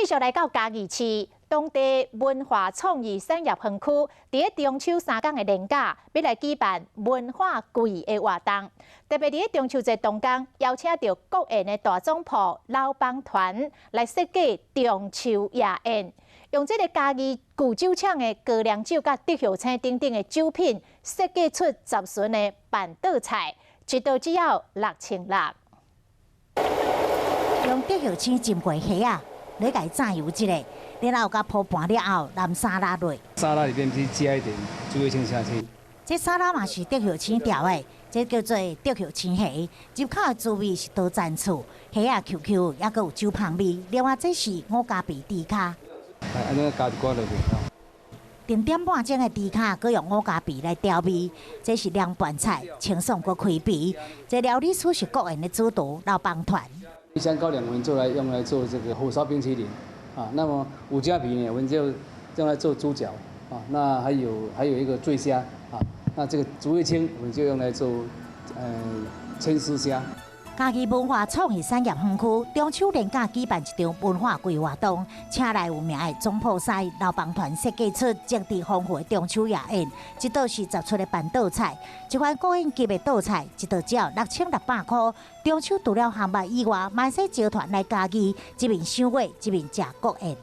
繼續來到嘉義市當地文化創意產業園區，佇咧中秋3工的連假，欲來舉辦文化季的活動。特別佇咧中秋節當工，邀請著國宴的大總鋪老幫團來設計中秋夜宴，用這个嘉義舊酒廠的高粱酒佮竹葉青等等的酒品，設計出10巡的辦桌菜，一道只要6600。用竹葉青浸過蝦仔，來共伊炸油一下，然後共鋪盤了後，淋沙拉落。沙拉裡面去加一點竹葉青下去。這沙拉嘛是竹葉青調的，這叫做竹葉青蝦。入口的滋味是多層次，蝦仔 Q Q，猶閣有酒香味。另外，這是五加皮豬跤。來，按呢加一寡落去。定點半鐘的豬跤，閣用五加皮來調味。這是涼拌菜，清爽閣開胃。這料理師是國宴的主廚老幫團。香高粱我們做來用來做這個火燒冰淇淋，啊，那麼五加皮呢，我們就用來做豬腳，啊，那還有一個醉蝦，啊，那這個竹葉青我們就用來做，千絲蝦。嘉義文化創意產業園區中秋連假舉辦一場文化季活動，請來有名的總鋪師老幫團設計出精緻豐富的中秋夜宴，這道是十出的辦桌菜，這款國宴級的桌菜，一道只要6600箍。中秋除了項目以外，嘛會使招團來嘉義，一面賞月，一面食國宴。